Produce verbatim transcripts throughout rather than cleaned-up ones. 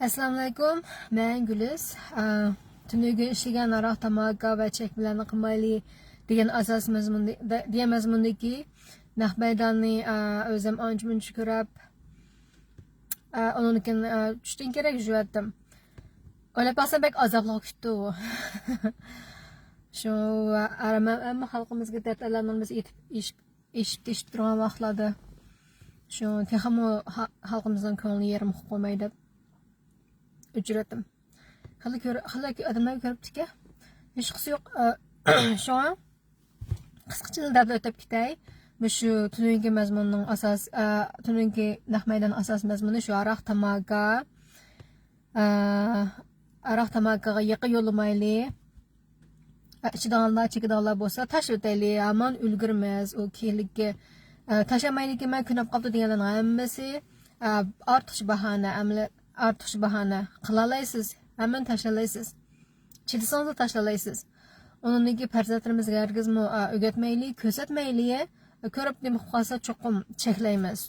ئەسسالامۇئەلەيكۇم، مەن گۈلىز. ئا، تۈنۈگۈن ئىشلىگەن ھاراق، تاماكا ۋە چەكمىلەرنى قىلمايلى دېگەن ئاساس مەزمۇندى-، دە-، دېگەن مەزمۇندىكى نەق مەيداننى، ئا، ئۆزۈم ئانچە مۇنچە كۆرۈپ، ئا، ئۇنىڭدىن كېيىن، ئا، چۈشتىن كېرەك يۈزۈۋەتتىم. ئويلاپ باقسام بەك ئازابلىق كۈتتى ئۇ. شۇ ھەممە، ھەممە خەلقىمىزگە دەرد ئەلەملىرىمىز يېتىپ، ئېشىپ، ئېشىپ تېشىپ تۇرغان ۋاقىتلاردا شۇ تېخىمۇ ھا-، خەلقىمىزنىڭ كۆڭلى يېرىم قويماي دەپ ئۆچۈرۈۋەتتىم. خېلى كۆر-، خېلى ئادەملەر كۆرۈپتىكەن. ھېچقىسى يوق. ئە، شۇڭا قىسقىچە دەپ ئۆتۈپ كېتەي. مۇشۇ تۈنۈگۈنكى مەزمۇننىڭ ئاساس، ئە، تۈنۈگۈنكى نەق مەيدان ئاساس مەزمۇنى شۇ ھاراق، تاماكا، ئە، ھاراق، تاماكىغا يېقىن يولىمايلى. ئە، ئىچىدىغانلار، چېكىدىغانلار بولسا تاشلىۋېتەيلى، ھامان ئۈلگۈرىمىز. ئۇ كېيىنلىككە، ئە، تاشلىمايلىكىن، مەن كۆنۈپ قاپتۇ دېگەنلەرنىڭ ھەممىسى، ئە، ئارتۇقچە باھانە، ئەملى ئارتۇقچە باھانە قىلالايسىز، ھەممىنى تاشلالايسىز. چىدىسىڭىزلا تاشلالايسىز. ئۇنىڭدىن كېيىن پەرزەنتلىرىمىزگە ھەرگىزمۇ، ئە، ئۆگەتمەيلى، كۆرسەتمەيلى. كۆرۈپ نېمە قىلىپ قالسا چوقۇم چەكلەيمىز.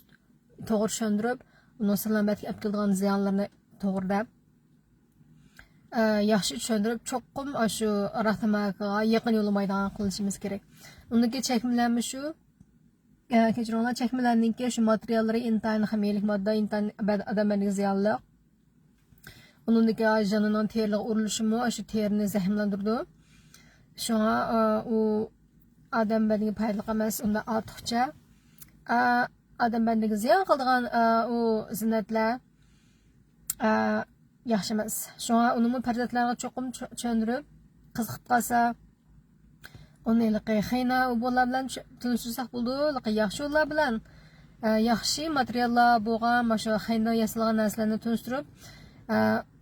توغرا چۈشەندۈرۈپ، ئۇنىڭ سالامەتلىككە ئەپ كېلىدىغان زىيانلىرىنى توغرا دەپ، ئە، ياخشى چۈشەندۈرۈپ، چوقۇم ئاشۇ ھاراق تاماكىغا يېقىن يولىمايدىغان قىلىشىمىز كېرەك. ئۇنىڭدىن كېيىن چەكمىلەرمۇ شۇ، ئە، كەچۈرۈڭلار، چەكمىلەرنىڭكى شۇ ماتېرىياللىرى ئىنتايىن خىمىيەلىك ماددا، ئىنتايىن بەد-، ئادەم بەدىنىگە زىيانلىق. ئۇنىڭدىكى جانىنىڭ تېرىلىغا ئۇرۇلۇشىمۇ شۇ تېرىنى زەخىملەندۈرىدۇ. شۇڭا، ئا، ئۇ ئادەم بەدىنىگە پايدىلىق ئەمەس، ئۇنداق ئارتۇقچە. ئا، ئادەم بەدىنىگە زىيان قىلىدىغان، ئا، ئۇ زىننەتلەر، ئا، ياخشى ئەمەس. شۇڭا ئۇنىمۇ پەرزەنتلەرگە چوقۇم چۈ-، چۈشەندۈرۈپ، قىزىقىپ قالسا، ئۇنى ھېلىقى خېنا ئۇبۇلار بىلەن چۈ-، تونۇشتۇرساق بولىدۇ. ھېلىقى ياخشى ئۇلار بىلەن، ئە، ياخشى ماتېرىياللار بولغان، ماشۇ خېنا ياسالغان نەرسىلەرنى تونۇشتۇرۇپ، ئە،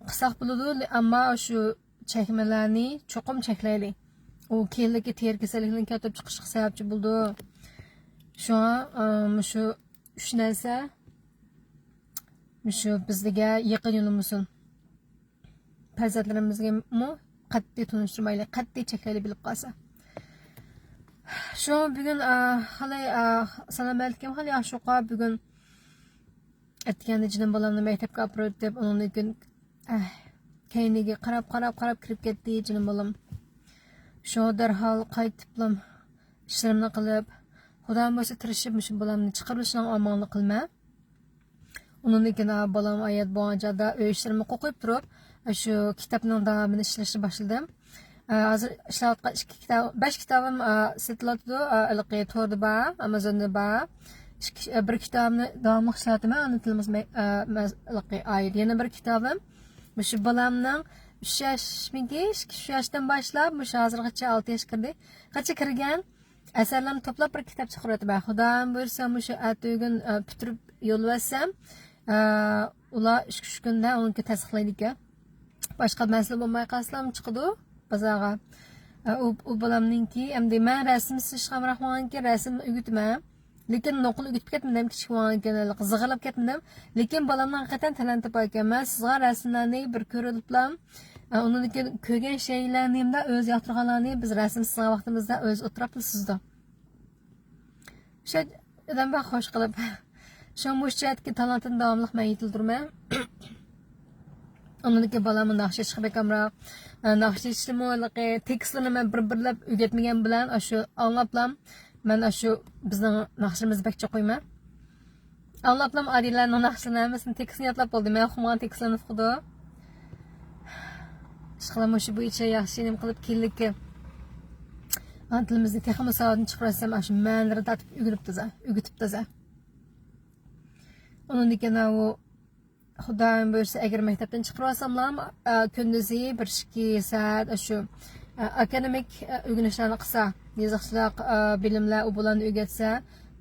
قىلساق بولىدۇ. ئەمما شۇ چەكمىلەرنى چوقۇم چەكلەيلى. ئۇ كېيىنلىكى تېرە كېسەللىكلىرىنى كەلتۈرۈپ چىقىشىغا سەۋەبچى بولىدۇ. شۇڭا، ئە، مۇشۇ ئۈچ نەرسە مۇشۇ بىزگە يېقىن يولىمىسۇن. پەرزەنتلىرىمىزگىمۇ قەتئىي تونۇشتۇرمايلى، قەتئىي چەكلەيلى بىلىپ قالسا. شۇ بۈگۈن، ئا، خېلى، ئا، سالامەتلىكىم خېلى ياخشىقا بۈگۈن. ئەتىگەندە جېنىم بالامنى مەكتەپكە ئاپىرىۋېتىپ، ئۇنىڭدىن كېيىن، ئەھ، كەينىگە قاراپ، قاراپ، قاراپ كىرىپ كەتتى جېنىم بالام. شۇ دەرھال قايتىپلا ئىشلىرىمنى قىلىپ، خۇدايىم بۇيرۇسا تىرىشىپ مۇشۇ بالامنى چىقىرىۋېلىشنىڭ ئامالىنى قىلىمەن. ئۇنىڭدىن كېيىن، ئا، بالام ھايات بولغان چاغدا ئۆي ئىشلىرىمنى قوقۇپ تۇرۇپ، شۇ كىتابنىڭ داۋامىنى ئىشلەشنى باشلىدىم. ئا، ھازىر ئىشلەۋاتقان ئىككى كىتاب، بەش كىتابىم، ئا، سېتىلاتىدۇ. ئا، ھېلىقى توردا بار، ئامازوندا بار. ئىككى، ئا، بىر كىتابىمنى داۋاملىق ئىشلەۋاتىمەن، ئانا تىلىمىز مە-، ئا، مەز-، ھېلىقى ئائىت. يەنە بىر كىتابىم مۇشۇ بالامنىڭ ئۈچ ياشمىكى، ئىككى، ئۈچ ياشتىن باشلاپ مۇشۇ ھازىرغىچە ئالتە ياشقا كىردى. قاچا كىرگەن ئەسەرلەرنى توپلاپ بىر كىتاب چىقىرىۋاتىمەن. خۇدايىم بۇيرۇسا مۇشۇ ئەتىگۈن، ئە، پۈتتۈرۈپ يوللىۋەتسەم، ئە، ئۇلار ئىككى، ئۈچ كۈندە ئۇنىڭكى تەستىقلايدىكەن. باشقا مەسىلە بولماي قالسىلا چىقىدۇ بازارغا. ئە، ئۇ، ئۇ بالامنىڭكى، ئەمدى مەن رەسىم سىزىشقا ئامراق بولغانكىن رەسىم ئۆگىتىمەن. لېكىن نوقۇل ئۆگىتىپ كەتمىدىم، كىچىك بولغانكىن زىغىرلاپ كەتمىدىم. لېكىن بالامنىڭ ھەقىقەتەن تالانتى بار ئىكەن. مەن سىزغان رەسىملەرنى بىر كۆرۈپلا، ئە، ئۇنىڭدىن كېيىن كۆرگەن شەيئىلەرنى ھەمدە ئۆزى ياقتۇرغانلارنى بىز رەسىم سىزغان ۋاقتىمىزدا ئۆزى ئوتتۇرا سىزىدۇ. شۇ ئادەم بەك خوش قىلىپ. شۇ مۇشۇ جەھەتتىكى تالانتىنى داۋاملىق مەن يېتىلدۈرىمەن. ئۇنىڭدىن كېيىن بالاممۇ ناخشا ئېيتىشقا بەك ئامراق. ئە، ناخشا ئېيتىشنىمۇ ھېلىقى تېكىستلىرىنى مەن بىر-بىرلەپ ئۆگەتمىگەن بىلەن، ئاشۇ ئاڭلاپلا مەن ئاشۇ بىزنىڭ ناخشىمىزنى بەك چوقۇيمەن. ئاڭلاپلا ئادىلەنىڭ ناخشىلىرىنىڭ ھەممىسىنى تېكىستىنى يادلاپ بولدى. مەن ئوقۇمىغان تېكىستلىرىنى ئوقۇدۇ. ئىشقىلىپ مۇشۇ بويىچە ياخشى نېمە قىلىپ كېيىنلىككە ئانا تىلىمىزنى تېخىمۇ ساۋاتنى چىقىرىۋەتسەم، ئاشۇ مەنىلىرى تارتىپ ئۆگىنىپ تازا، ئۆگىتىپ تازا. ئۇنىڭدىن كېيىن ئۇ خۇدايىم بۇيرۇسا، ئەگەر مەكتەپتىن چىقىرىۋالساملا، ئە، كۈندۈزى بىر ئىككى سائەت ئاشۇ، ئە، ئاكادېمىك، ئە، ئۆگىنىشلەرنى قىلسا، يېزىقچىلىق، ئە، بىلىملەر ئۇ بالىنى ئۆگەتسە،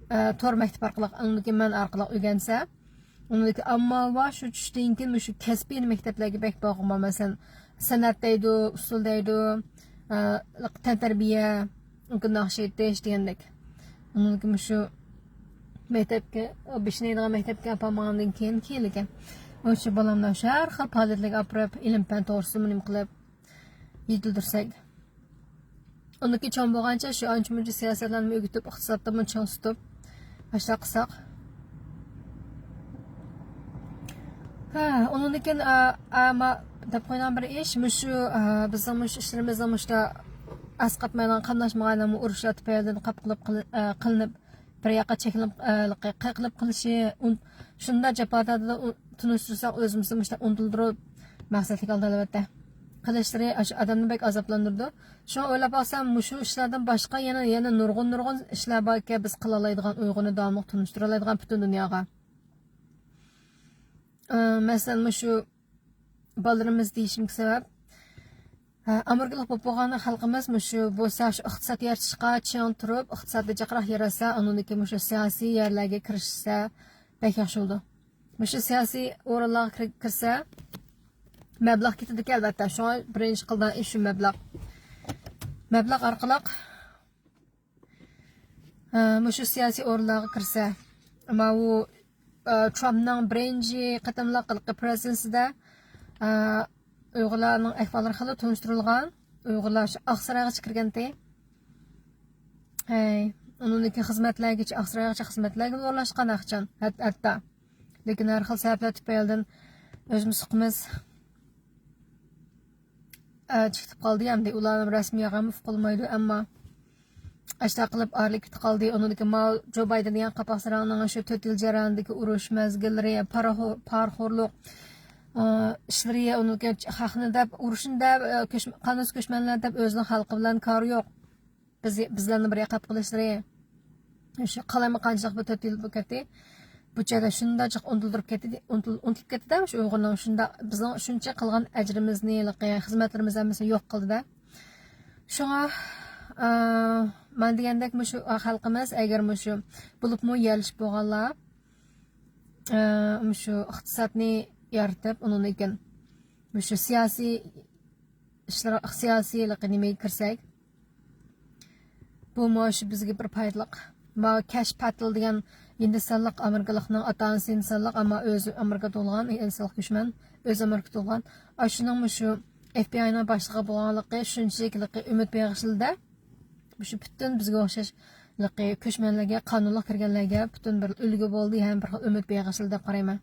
ئە، تور مەكتەپ ئارقىلىق، ئاندىن كېيىن مەن ئارقىلىق ئۆگەنسە، ئۇنىڭدىكى ئامال بار، شۇ چۈشتىن كېيىن مۇشۇ كەسپىي مەكتەپلەرگە بەك بارغۇم بار، مەسىلەن، سەنئەت دەيدۇ، ئۇسسۇل دەيدۇ، ئە، تەنتەربىيە، ناخشا ئېيتىش دېگەندەك. ئۇنىڭدىن كېيىن مۇشۇ مەكتەپكە، بېشىنى يەيدىغان مەكتەپكە ئاپارمىغاندىن كېيىن كېيىنلىكى. مۇشۇ بالامنى شۇ ھەر خىل پائالىيەتلەرگە ئاپىرىپ، ئىلىم-پەن توغرىسىدىمۇ نېمە قىلىپ يېتىلدۈرسەك. ئۇنىڭكى چوڭ بولغانچە شۇ ئانچە-مۇنچە سىياسەتلەرنى ئۆگىتىپ، ئىقتىسادتىمۇ چىڭ تۇتۇپ، ئاشۇنداق قىلساق. ھە، ئۇنىڭدىن كېيىن، ئە، ئە، ما-، دەپ قويغان بىر ئىش، مۇشۇ، ئە، بىزنىڭ مۇشۇ ئىشلىرىمىزنىڭ مۇشۇ ئەسقاتمايدىغان، قاملاشمىغان ئۇرۇشلار تۈپەيلىدىن قاپ قىلىپ قىل-، ئە، قىلىنىپ، بىر ياققا چېكىنىپ، ئە، قېقىلىپ قېلىشى، ئۇن-، شۇنداق جاپا تارتىدۇ، ئۇ-، تونۇشتۇرساق ئۆزىمىزنى مۇشۇنداق ئۇنتۇلدۇرۇپ، مەقسەتلىك ھالدا، ئەلۋەتتە، قىلىشلىرى ئاشۇ ئادەمنى بەك ئازابلاندۇرىدۇ. شۇڭا ئويلاپ باقسام، مۇشۇ ئىشلاردىن باشقا يەنە، يەنە نۇرغۇن، نۇرغۇن ئىشلار باركەن، بىز قىلالايدىغان، ئۇيغۇرنى داۋاملىق تونۇشتۇرالايدىغان پۈتۈن دۇنياغا. ئى، مەسىلەن، مۇشۇ بالىلىرىمىز دېيىشىمگە سەۋەب، ھە، ئامېرىكىلىق بولۇپ بولغان خەلقىمىز مۇشۇ بولسا، شۇ ئىقتىساد يارىتىشقا چىڭ تۇرۇپ، ئىقتىسادنى جىقراق ياراتسا، ئۇنىڭدىن كېيىن مۇشۇ سىياسىي يەرلەرگە كىرىشسە بەك ياخشى بولىدۇ. مۇشۇ سىياسىي ئورۇنلارغا كىر-، كىرسە، مەبلەغ كېتىدىكەن، ئەلۋەتتە. شۇڭا بىرىنچى قىلىدىغان ئىش شۇ مەبلەغ. مەبلەغ ئارقىلىق، ئە، مۇشۇ سىياسىي ئورۇنلارغا كىرسە، ماۋۇ، ئە، ترامپنىڭ بىرىنچى قېتىملىق ھېلىقى پرېزىدېنسىدا، ئە، ئۇيغۇرلارنىڭ ئەھۋاللىرى خېلى تونۇشتۇرۇلغان. ئۇيغۇرلار شۇ ئاقسارايغىچە كىرگەنتى. ھەي، ئۇنىڭدىكى خىزمەتلەرگىچە، ئاقسارايغىچە خىزمەتلەرگە ئورۇنلاشقان ئاخچان، ھەت-، ھەتتا. لېكىن ھەر خىل سەۋەبلەر تۈپەيلىدىن ئۆزىمىز سۇقىمىز، ئە، چىقىپ قالدى. ئەمدى ئۇلارنىڭ رەسمىي ياغىمۇ ئۇقۇلمايدۇ، ئەمما ئاشتا قىلىپ ئايرىلىپ كېتىپ قالدى. ئۇنىڭدىكى ماۋ جو بايدېن دېگەن قاپاق ساراڭنىڭ شۇ تۆت يىل جەريانىدىكى ئۇرۇش مەزگىللىرى، پارىخور-، پارىخورلۇق، ئە، ئىشلىرى، ئۇنىڭدىكى خەقنى دەپ، ئۇرۇشنى دەپ، ئە، كۆچ-، قانۇنسىز كۆچمەنلەرنى دەپ، ئۆزىنىڭ خەلقى بىلەن كارى يوق. بىز، بىزلەرنى بىر ياقلاپ قېلىشلىرى، شۇ قالايمىقانچىلىق بىر تۆت يىل بولۇپ كەتتى. بۇ چاغدا شۇنداق جىق ئۇنتۇلدۇرۇپ كەتتى، ئۇنتۇل-، ئۇنتۇلۇپ كەتتى-دە، شۇ ئۇيغۇرنىڭ شۇنداق، بىزنىڭ شۇنچە قىلغان ئەجرىمىزنى، ھېلىقى خىزمەتلىرىمىزنى ھەممىسىنى يوق قىلدى-دە. شۇڭا، ئە، مانا دېگەندەك، مۇشۇ خەلقىمىز ئەگەر مۇشۇ بولۇپمۇ يەرلىشىپ بولغانلار، ئە، مۇشۇ ئىقتىسادنى يارىتىپ، ئۇنىڭدىن كېيىن مۇشۇ سىياسىي ئىشلار، سىياسىي نېمىگە كىرسەك، بۇ مۇشۇ بىزگە بىر پايدىلىق. ما كەش پاتېل دېگەن ھىندىستانلىق ئامېرىكىلىقنىڭ، ئاتا ئانىسى ھىندىستانلىق، ئەمما ئۆزى ئامېرىكا تۇغۇلغان، ھىندىستانلىق كۆچمەن، ئۆزى ئامېرىكا تۇغۇلغان. ئاشۇنىڭ مۇشۇ ئېف بى ئاينىڭ باشلىقى بولغانلىقى، شۇنچىلىك ئۈمىد بېغىشلىدى. مۇشۇ پۈتۈن بىزگە ئوخشاش كۆچمەنلەرگە، قانۇنلۇق كىرگەنلەرگە پۈتۈن بىر ئۈلگە بولدى ھەم بىر خىل ئۈمىد بېغىشلىدى دەپ قارايمەن.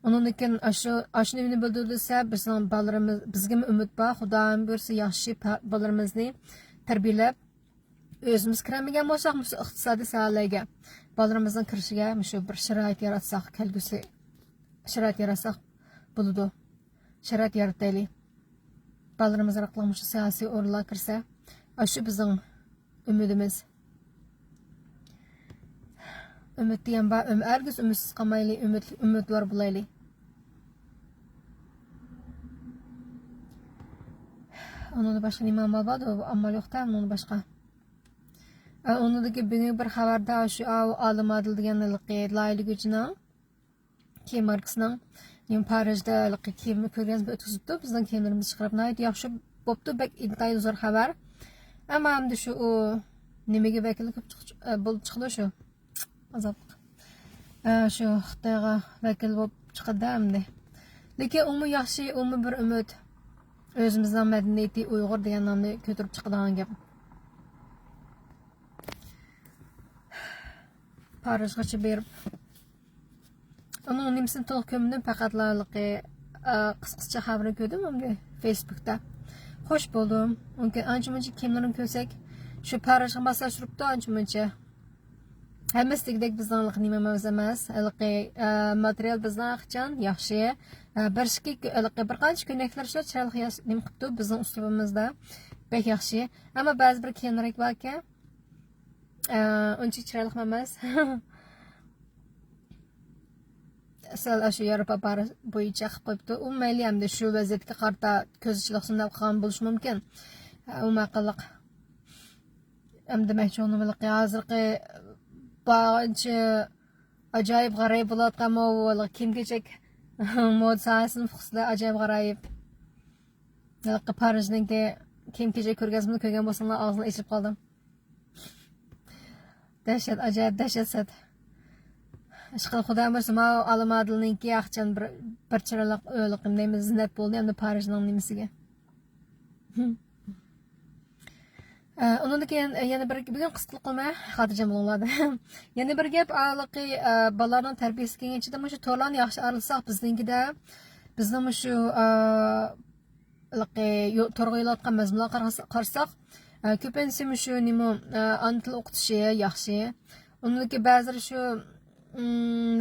ئۇنىڭدىن كېيىن ئاشۇ، ئاشۇ نېمىنى بىلدۈردى دېسە، بىزنىڭ بالىلىرىمىز، بىزگىمۇ ئۈمىد بار. خۇدايىم بۇيرۇسا ياخشى پا-، بالىلىرىمىزنى تەربىيەلەپ، ئۆزىمىز كىرەلمىگەن بولساق، مۇشۇ ئىقتىسادىي ساھەلەرگە بالىلىرىمىزنىڭ كىرىشىگە مۇشۇ بىر شارائىت ياراتساق، كەلگۈسى شارائىت ياراتساق بولىدۇ. شارائىت يارىتايلى. بالىلىرىمىز ئارقىلىق مۇشۇ سىياسىي ئورۇنلارغا كىرسە، ئاشۇ بىزنىڭ ئۈمىدىمىز. ئۈمىد دېگەن بار، ئۈم-، ھەرگىز ئۈمىدسىز قالمايلى، ئۈمىد، ئۈمىدۋار بولايلى. ئۇنىڭدىن باشقا نېمە ئامال بار؟ ئامال يوق-تە، ئۇنىڭدىن باشقا. ئە، ئۇنىڭدىكى بۈگۈنكى بىر خەۋەردە شۇ ئاۋۇ ئالىم ئادىل دېگەن ھېلىقى لايىھىلىگۈچىنىڭ كىيىم ماركىسىنىڭ نېمە پارىژدا ھېلىقى كىيىمنى كۆرگەزمە ئۆتكۈزۈپتۇ. بىزنىڭ كىيىملىرىمىزنى چىقىرىپ، ناھايىتى ياخشى بوپتۇ، بەك ئىنتايىن زور خەۋەر. ئەمما ئەمدى شۇ ئۇ نېمىگە ۋەكىل بولۇپ چىق-، ئە، بولۇپ چىقىدۇ شۇ. ئازابلىق. ئە، شۇ خىتايغا ۋەكىل بولۇپ چىقىدۇ ئەمدى. لېكىن ئۇمۇ ياخشى، ئۇمۇ بىر ئۈمىد. ئۆزىمىزنىڭ مەدەنىيىتى ئۇيغۇر دېگەن نامنى كۆتۈرۈپ چىقىدىغان گەپ. پارىژغىچە بېرىپ، ئۇنىڭ نېمىسىنى تولۇق كۆرمىدىم، پەقەتلا ھېلىقى، ئە، قىسقىچە خەۋىرىنى كۆردۈم ئەمدى فېيسبۇكتا. خوش بولدۇم. مۇمكىن ئانچە مۇنچە كىيىملىرىنى كۆرسەك، شۇ پارىژغا ماسلاشتۇرۇپتۇ ئانچە مۇنچە. ھەممىسى دېگۈدەك بىزنىڭ ھېلىقى نېمىمىز ئەمەس. ھېلىقى، ئە، ماتېرىيال بىزنىڭ ئىخچان ياخشى. ئە، بىر ئىككى ھېلىقى بىر قانچە كۆينەكلەر شۇ چىرايلىق ياس-، نېمە قىپتۇ، بىزنىڭ ئۇسلۇبىمىزدا. بەك ياخشى. ئەمما بەزى بىر كىيىملىرى باركەن، ئە، ئۇنچە چىرايلىق ئەمەس. سەل ئاشۇ ياۋروپا پارى بويىچە قىلىپ قويۇپتۇ. ئۇ مەيلى ئەمدى شۇ ۋەزىيەتكە قارىتا كۆزىتىشلىق سۇنداپ قىلغان بولۇشى مۇمكىن. ئۇ ماقۇللۇق. ئەمدى دېمەكچى بولغىنىم ھېلىقى ھازىرقى بارغانچە ئاجايىپ غارايىپ بولۇۋاتقان ماۋۇ كىيىم كېچەك مودا ساھەسىنىڭ پۇخسىدا ئاجايىپ غارايىپ. ھېلىقى پارىژنىڭكى كىيىم كېچەك كۆرگەزمىنى كۆرگەن بولساڭلار ئاغزىڭلار ئېچىلىپ قالدىم. دەھشەت، ئاجايىپ دەھشەت سەت. ئىشقىلىپ خۇدايىم بۇيرۇسا ماۋۇ ئالىم ئادىلنىڭكى ياخشىچان بىر، بىر چىرايلىق ئۆلۈق نېمە زىننەت بولدى ئەمدى پارىژنىڭ نېمىسىگە. ئۇنىڭدىن كېيىن يەنە بىر، بۈگۈن قىسقىلىق قىلماي، خاتىرجەم بولۇڭلار. يەنە بىر گەپ، ھېلىقى بالىلارنىڭ تەربىيەسى كەلگەنچىدە مۇشۇ تورلارنى ياخشى ئارىلىساق، بىزنىڭكىدە، بىزنىڭ مۇشۇ ھېلىقى تورغا يولاتقان مەزمۇنلارغا قارىساق، كۆپىنچىسى مۇشۇ نېمە، ئانا تىل ئوقۇتۇشى ياخشى. ئۇنىڭدىكى بەزىلىرى شۇ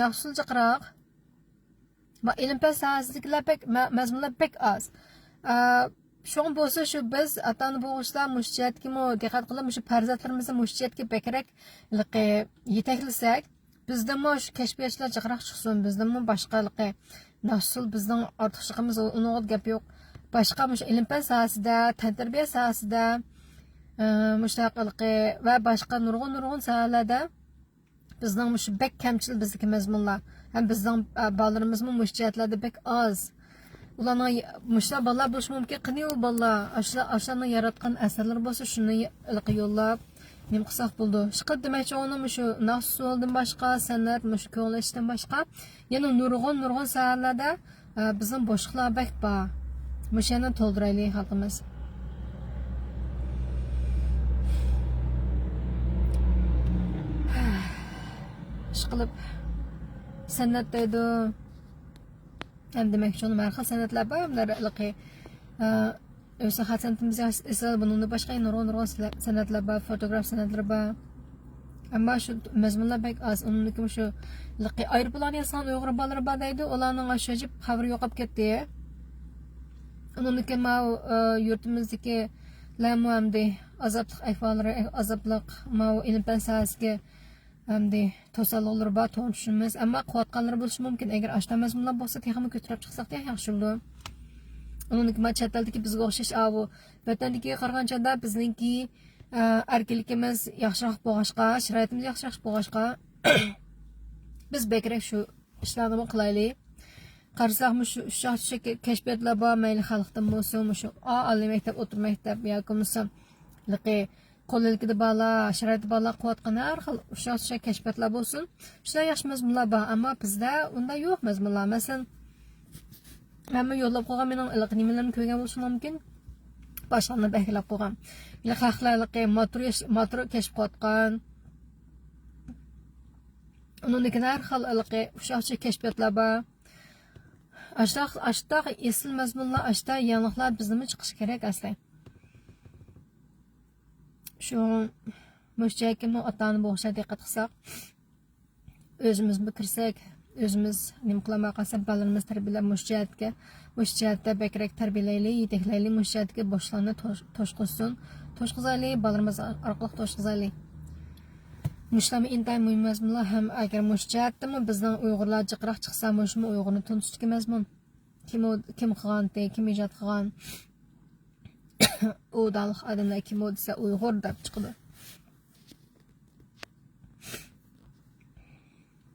نەقسۇل جىقراق. ئىلىم پەن ساھەسىدىكىلەر بەك، مەزمۇنلار بەك ئاز. شۇڭا بولسا شۇ بىز ئاتا ئانا بولغۇچىلار مۇشۇ جەھەتكىمۇ دىققەت قىلىپ، مۇشۇ پەرزەنتلىرىمىزنى مۇشۇ جەھەتكە بەكرەك يېتەكلىسەك، بىزدىنمۇ شۇ كەشپىياتچىلار جىقراق چىقسۇن، بىزدىنمۇ باشقا ھېلىقى نەسىل، بىزنىڭ ئارتۇقچىلىقىمىز، ئۇنىڭغا گەپ يوق. باشقا مۇشۇ ئىلىم پەن ساھەسىدە، تەنتەربىيە ساھەسىدە، ئى، مۇشۇنداق ھېلىقى ۋە باشقا نۇرغۇن نۇرغۇن ساھەلەردە بىزنىڭ مۇشۇ بەك كەمچىل بىزدىكى مەزمۇنلار. ھەم بىزنىڭ، ئە، بالىلىرىمىزمۇ مۇشۇ جەھەتلەردە بەك ئاز. ئۇلارنىڭ، مۇشۇلار بالىلار بولۇشى مۇمكىن. قېنى ئۇ بالىلار؟ ئاشۇلار، ئاشۇلارنىڭ ياراتقان ئەسەرلىرى بولسا، شۇنى ھېلىقى يوللاپ، نېمە قىلساق بولىدۇ؟ ئىشقىلىپ دېمەكچى، ئۇنىڭ مۇشۇ ناخشا ئۇسسۇلدىن باشقا، سەنئەت، مۇشۇ كۆڭۈل ئېچىشتىن باشقا، يەنە نۇرغۇن، نۇرغۇن ساھەلەردە، ئە، بىزنىڭ بوشلۇقلار بەك بار. مۇشۇ يەرنى تولدۇرايلى خەلقىمىز. ئىشقىلىپ، سەنئەت دەيدۇ. ھەم دېمەكچى، ئۇنىڭ ھەر خىل سەنئەتلەر بار. بۇلار ھېلىقى، ئە، ئۆزى خەت سەنئىتىمىز ئېسىل، بۇنىڭدىن باشقا نۇرغۇن، نۇرغۇن سەنئەتلەر بار، فوتوگراف سەنئەتلىرى بار. ئەمما شۇ مەزمۇنلار بەك ئاز. ئۇنىڭدىكى مۇشۇ ھېلىقى ئايروپىلان ياسىغان ئۇيغۇر بالىلىرى بار دەيدۇ، ئۇلارنىڭ ئاشۇ ئەجەب خەۋىرى يوقاپ كەتتى. ئۇنىڭدىكى ماۋۇ، ئە، يۇرتىمىزدىكىلەرمۇ ئەمدى ئازابلىق ئەھۋاللىرى، ئازابلىق ماۋۇ ئىلىم پەن ساھەسىگە ئەمدى توسالغۇلىرى بار، توغرا چۈشىنىمىز. ئەمما قىلىۋاتقانلىرى بولۇشى مۇمكىن. ئەگەر ئاشۇنداق مەزمۇنلار بولسا، تېخىمۇ كۆتۈرۈپ چىقساق تېخى ياخشى بولىدۇ. ئۇنىڭدىكى مانا چەت ئەلدىكى بىزگە ئوخشاش ئاۋۇ ۋەتەندىكىگە قارىغاندا بىزنىڭكى، ئە، ئەركىنلىكىمىز ياخشىراق بولغاچقا، شارائىتىمىز ياخشىراق بولغاچقا، بىز بەكرەك شۇ ئىشلارنىمۇ قىلايلى. قارىساقمۇ شۇ ئۇششاق چۈشەك كەشپىياتلار بار، مەيلى خەلقتىن بولسۇن، مۇشۇ ئالىي مەكتەپ، ئوتتۇرا مەكتەپ ياكى بولمىسا ھېلىقى قول ئىلكىدە بالىلار، شارائىتى بالىلار قىلىۋاتقان ھەر خىل ئۇششاق چۈشەك كەشپىياتلار بولسۇن، شۇنداق ياخشى مەزمۇنلار بار. ئەمما بىزدە ئۇنداق يوق مەزمۇنلار. مەسىلەن، مەنمۇ يوللاپ قويغان مېنىڭ ھېلىقى نېمىلىرىمنى كۆرگەن بولۇشى مۇمكىن. باشقىلارنى بەكرەك قىلغان. ھېلىقى خەقلەر ھېلىقى ماتور ياش-، ماتور كەشىپ قىلىۋاتقان. ئۇنىڭدىن كېيىن ھەر خىل ھېلىقى ئۇششاق چۈشەك كەشپىياتلار بار. ئاشتاق، ئاشتاق ئېسىل مەزمۇنلار، ئاشتاق يېڭىلىقلار بىزدىمۇ چىقىشى كېرەك ئەسلى. شۇ مۇشۇ جايكىمۇ ئاتا-ئانا بولغۇچە دىققەت قىلساق، ئۆزىمىزمۇ كىرسەك، ئۆزىمىز نېمە قىلالماي قالساق، بالىلىرىمىز تەربىيەلەپ مۇشۇ جەھەتكە، مۇشۇ جەھەتتە بەكرەك تەربىيەلەيلى، يېتەكلەيلى، مۇشۇ جەھەتتىكى بوشلۇقنى توش-، توشقۇزسۇن، توشقۇزايلى، بالىلىرىمىز ئارقىلىق توشقۇزايلى. مۇشۇلارمۇ ئىنتايىن مۇھىم مەزمۇنلار ھەم ئەگەر مۇشۇ جەھەتتىمۇ بىزنىڭ ئۇيغۇرلار جىقراق چىقسا، مۇشۇمۇ ئۇيغۇرنى تونۇتۇشتىكى مەزمۇن. كىم ئۇ، كىم قىلغانتى، كىم ئىجاد قىلغان؟ ئۇ داڭلىق ئادەملەر كىم ئۇ دېسە، ئۇيغۇر دەپ چىقىدۇ.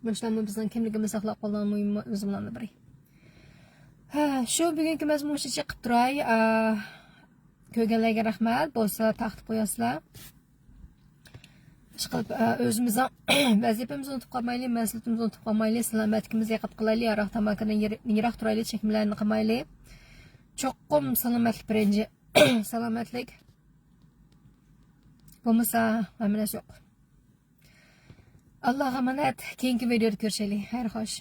مۇشۇلارمۇ بىزنىڭ كىملىكىمىزنى ساقلاپ قالىدىغان مۇھىم مەزمۇنلارنىڭ بىرى. ھە، شۇ بۈگۈنكى مەزمۇن شۇ چىقىپ تۇراي. ئا، كۆرگەنلەرگە رەھمەت. بولسا تارقىتىپ قوياسىلەر. ئىشقىلىپ، ئا، ئۆزىمىزنىڭ ۋەزىپىمىزنى ئۇنتۇپ قالمايلى، مەسئۇلىيىتىمىزنى ئۇنتۇپ قالمايلى، سالامەتلىكىمىزگە دىققەت قىلايلى، ھاراق تاماكىدىن يىر-، يىراق تۇرايلى، چەكمىلەرنى قىلمايلى. چوقۇم سالامەتلىك بىرىنچى. سالامەتلىك بولمىسا، ھەممە نەرسە يوق. ئاللاغا ئامانەت. كېيىنكى ۋىدېيودا كۆرۈشەيلى. خەير خوش.